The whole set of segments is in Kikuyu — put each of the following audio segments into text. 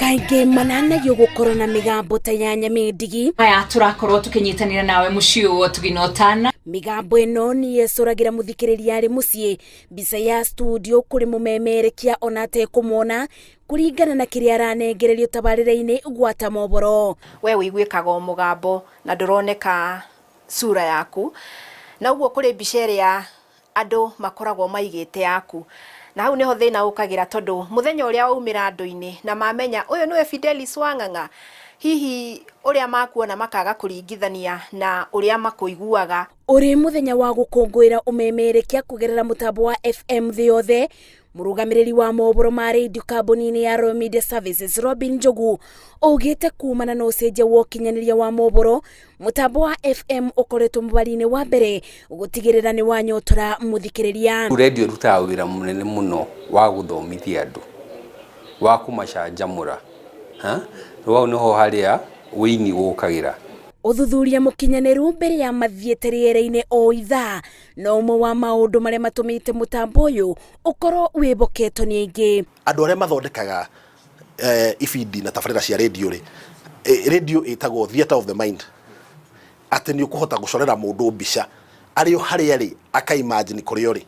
Kaingĩ mananagio gũkorwo na mĩgambo ta ya nyamĩndigi. Aya tũrakorwo tũkĩnyitanĩra nawe mũciĩ ũyũ tugina ũtana. Mĩgambo ĩno nĩyecũragĩra mũthikĩrĩria arĩ mũciĩ mbica ya studio kũrĩ mũmemerekia ona atekũmwona kũringana na kĩrĩa aranengererio tabarĩra-inĩ gwata mohoro. We ũiguĩkaga o mũgambo na ndũroneka sura yaku, na ũguo kũrĩ mbica ĩrĩa andũ makoragwo maigĩte yaku, na hau nĩho thĩna ũkagĩra, tondũ mũthenya ũrĩa waumĩra andũ-inĩ na mamenya ũyũ nĩwe Fidelis Wang'ang'a, hihi ũrĩa makuona makaga kũringithania na ũrĩa makũiguaga. Ũrĩ mũthenya wa gũkũngũĩra ũmemerekia kũgerera mũtambo wa FM thĩ yothe, mũrũgamĩrĩri wa mohoro ma radio kambuni-inĩ ya Royal Media Services Robin Njogu augĩte kumana na ũcenjia wa ũkinyanĩria wa mohoro, mũtambo wa FM ũkoretwo mũbari-inĩ wa mbere gũtigĩrĩra nĩ wanyotora mũthikĩrĩria. Radio ĩrutaga wĩra mũnene mũno wa gũthomithia andũ, wa kũmacanjamũra, rĩu hau nĩho harĩa wĩini ũkagĩra. Ũthuthuria mũkinyanĩru mbere ya mathiĩte rĩera-inĩ o ithaa no ũmwe wa maũndũ marĩa matũmĩte mũtambo ũyũ ũkorwo wĩhoketwo nĩ aingĩ. Andũ arĩa mathondekaga ibindi na tabarĩra cia radio rĩ, radio ĩtagwo theatre of the mind, atĩ nĩ ũkũhota gũcorera mũndũ mbica arĩ o harĩa arĩ aka imagine kũrĩa ũrĩ.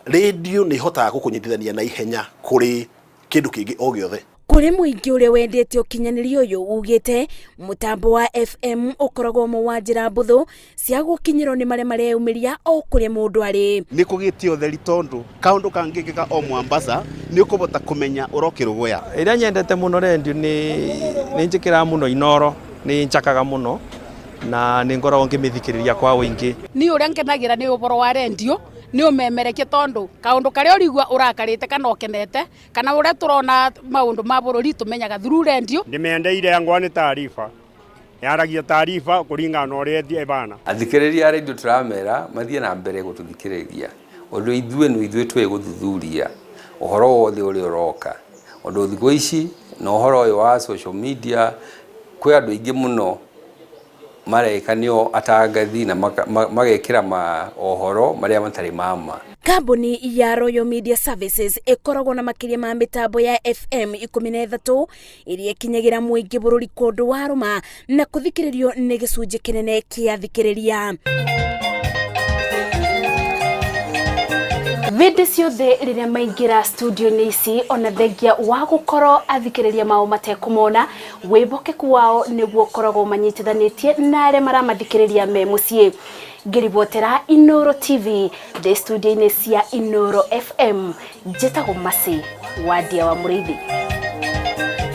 Radio nĩ ĩhotaga gũkũnyitithania na ihenya kũrĩ kĩndũ kĩngĩ o gĩothe. Kũrĩ mũingĩ ũrĩa wendete ũkinyanĩria ũyũ ugĩte mũtambo wa FM ũkoragwo ũmwe wa njĩra mbũthũ cia gũkinyĩrwo nĩ marĩa mareyumĩria o kũrĩa mũndũ arĩ. Nĩ kũgĩtie ũtheri tondũ kaũndũ kangĩkĩka o Mombasa nĩ ũkũbota kũmenya ũrokĩrũgũya. Ĩrĩa nyendete mũno rendio nĩ njĩkĩraga mũno Inoro, nĩ njakaga mũno na nĩ ngoragwo ngĩmĩthikĩrĩria kwa ũingĩ. Niĩ ũrĩa ngenagĩra nĩ ũboro wa rendio nĩ ũmemerekie tondũ kaũndũ karĩa ũrigua ũrakarĩte kana ũkenete kana ũrĩa tũrona maũndũ ma bũrũri tũmenyaga through rendio. Ndĩmendeire angwa nĩ taariba, yaragia taariba kũringana na ũrĩa ĩbana. Athikĩrĩria a radio tũramera mathiĩ na mbere gũtũthikĩrĩria, ũndũ ithuĩ nĩ ithuĩ tũĩ gũthuthuria ũhoro wothe ũrĩa ũroka, ũndũ thikũ ici na ũhoro ũyũ wa social media kwĩ andũ aingĩ mũno mareka nĩo atangathi na magekĩra mohoro marĩa matarĩ ma ma. Kambuni ya Royal Media Services ĩkoragwo na makĩria ma mĩtambo ya FM 13 ĩrĩa ĩkinyagĩra mũingĩ bũrũri kũndũ warũma na kũthikĩrĩrio nĩ gĩcunjĩ kĩnene kĩa athikĩrĩria. Hĩndĩ ciothe rĩrĩa maingĩra studio-inĩ ici ona thengia wa gũkorwo athikĩrĩria mao matekũmona, wĩhokeku wao nĩguo ũkoragwo manyitithanĩtie na arĩa maramathikĩrĩria me mũciĩ. Ngĩribotera Inooro TV ndĩ studio-inĩ cia Inooro FM, njĩtagwo Mercy Wandia wa Mũrĩithi.